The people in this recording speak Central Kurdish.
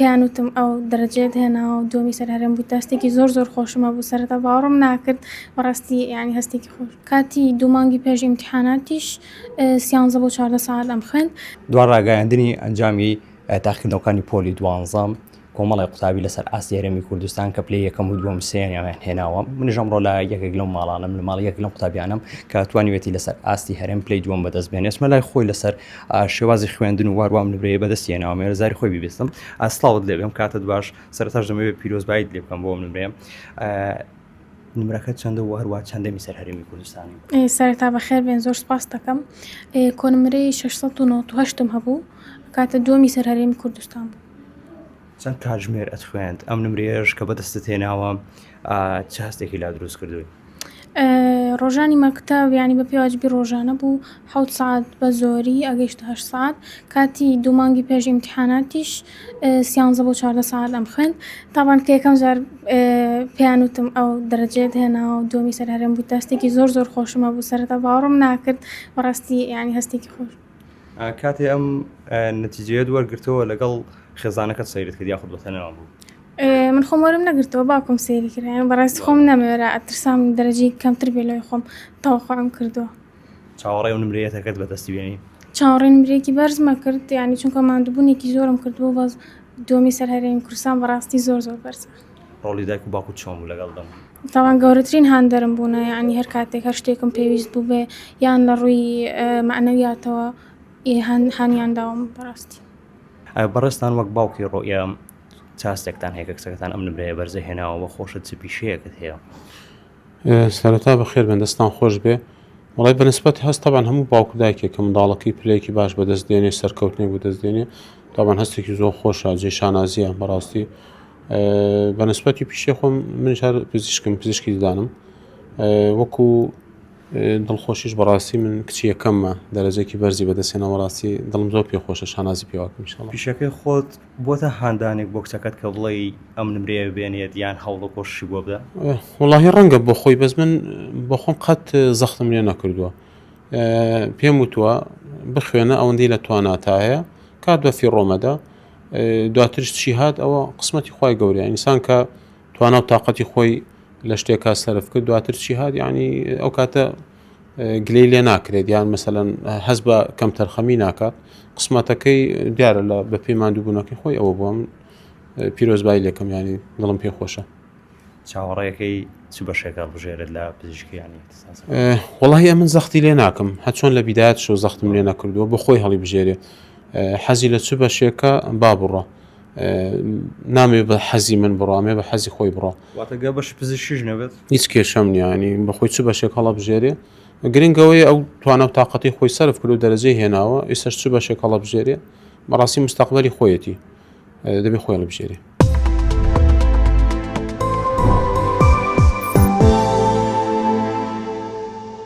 پێیان وتم ئەو دەرەجەیەت هێناوە و دووەمی سەر هەرێم بوویتە هەستێکی زۆر زۆر خۆشم هەبوو سەرەتا باوەڕم ناکرد بەڕاستی یانی هەستێکی خۆش کاتی دوو مانگی پێش ئیمتیحاناتیش سیانزە بۆ 14 سەعات ئەم خوێند. دوا ڕاگەیاندنی ئەنجامی تاقیکردنەوەکانی پۆلی دوانزەم کۆمەڵی قوتابی لەسەر ئاستی هەرێمی کوردستان کە پلەی یەکەم و دووەم سێیەمیان هێناوە منیش ئەمڕۆ لە یەکێک لەو ماڵانم لە ماڵی یەک لەم قوتابیانم کە توانیوێتی لەسەر ئاستی هەرێم پلەی دووەم بەدەست بێنێ ئێستا لای خۆی لەسەر شێوازی خوێندن و واروام نمرەیە بەدەستی هێناوە مێرە زاری خۆی بیبیستم سڵاوت لێ بێم کاتت باش سەرەتاش دەمەوێت پیرۆزباییت لێ بکەم بۆ ئەم نمرەیە نمرەکە چەندە و هەروە چەندەمی سەر هەرێمی کوردستانی سەرەتا بەخێر بێن زۆر سپاس دەکەم کۆنمرەی 698م هەبوو کاتە دووەمی سەر هەرێمی کوردستان بوو چەند کاتژمێر ئەتخوێند ئەم نمرەیەش کە بەدەستت هێناوە چ هەستێکی لا دروست کردووی؟ ڕۆژانی مەکتەب یانی بە پێواجبی ڕۆژانە بوو حەوت سەعات بە زۆری ئەگەیشتە هەشت سەعات کاتی دوو مانگی پێش ئیمتیحاناتیش سیانزە بۆ 14 سەعات ئەم خوێند تاوان کە یەکەم جار پێیان وتم ئەو دەرەجەیەت هێناوە و دووەمی سەر هەرێم بوویتە هەستێکی زۆر زۆر خۆشم هەبوو سەرەتا باوەڕم ناکرد بەڕاستی یانی هەستێکی خۆش کاتێ ئەم نەتیجەیەت وەرگرتەوە لەگەڵ خێزانەکەت سەیرت کرد یاخود بە تەنها بوو؟ من خۆم وەرم نەگرتەوە باوکم سەیری کرد یانی بەڕاستی خۆم نەمەوێرا ئەترسام دەرەجەی کەمتر بێ لەوەی خۆم تەوەقوعم کردووە. چاوەڕێی ئەو نمرەیەت ئەکرد بەدەستی بێنی؟ چاوەڕێی نمرەیەکی بەرزم ئەکرد یانی چونکە ماندووبوونێکی زۆرم کردبوو بەس دووەمی سەر هەرێمی کوردستان بەڕاستی زۆر زۆر بەرزە. ڕۆڵی دایک و باوکت چۆن بوو لەگەڵ دەم؟ تاوان گەورەترین هاندەرم بوونە یانی هەر کاتێک هەر شتێکم پێویست بوو بێ یان لە ڕووی مەعنەویاتەوە هانیان داوم بەڕاستی. بەڕێزتان وەک باوکی ڕۆئیا چ هەستێکتان هەیە کە کچەکەتان ئەم نمرەیە بەرزە هێناوە وە خۆشت چ پیشەیەکت هەیە؟ سەرەتا بەخێر بێن دەستان خۆش بێ وڵی بەنسبەت هەست تەبان هەموو باوک و دایکێک کە منداڵەکەی پلەیەکی باش بەدەست دێنێ سەرکەوتنێک بەدەست دێنێ تاوان هەستێکی زۆر خۆشە جێ شانازیە بەڕاستی بەنسبەتی پیشەی خۆم منیش هەر پزیشکم پزیشکی ددانم وەکو دڵخۆشیش بەڕاستی من کچی یەکەممە دەرەجەکی بەرزی بەدەستێنە بەڕاستی دڵم زۆر پێ خۆشە شانازی پێواکەم ان شاء الله. پیشەکەی خۆت بۆتە هاندانێک بۆ کچەکەت کە بڵێی ئەم نمرەیە بێنێت یان هەوڵ و کۆششی بۆ بدە؟ وەڵاهی ڕەنگە بۆ خۆی بەس من بۆ خۆم قەت زەختم لێ نەکردووە پێم وتووە بخوێنە ئەوەندەی لە تواناتا هەیە کات بە فیڕۆ مەدە دواترش چی هات ئەوە قسمەتی خوای گەورەیە ئینسان کە توانا و تااقەتی خۆی لە شتێکا سەرف کرد دواتر چی هات یعنی ئەو کاتە گلەی لێ ناکرێت یان مەسەلەن هەست بە کەم تەرخەمی ناکات قسمەتەکەی دیارە لە بە پێی ماندووبوونەکەی خۆی ئەوە بووم پیرۆزبای لێکم ینی دڵم پێ خۆشە چاوەڕێەکەی چ بەشێک هەڵبژێرێت لە پزیشکی ینی وەڵاهی ئەمن زەختی لێ ناکەم هەر چۆن لە بیدایەت شۆ زەختم لێ نەکردووە بۆ خۆی هەڵی بژێرێ حەزی لە چ بەشێکە با بڕە نامێ بە حەزی من بڕامێ بە حەزی خۆی بڕە واتە گە بەش پزیشکیش نەبێت هیچ کێشەم نییە ینی بەخۆی چ بەشێک هەڵەبژێرێ گرنگەوەی ئەو توانا و تااقەتی خۆی سەرف کرد و دەرەجەی هێناوە ئێستاش چ بەشێک هەڵەبژێرێ بەڕاستی مستەقبەلی خۆیەتی دەبێ خۆی هەڵبژێرێ.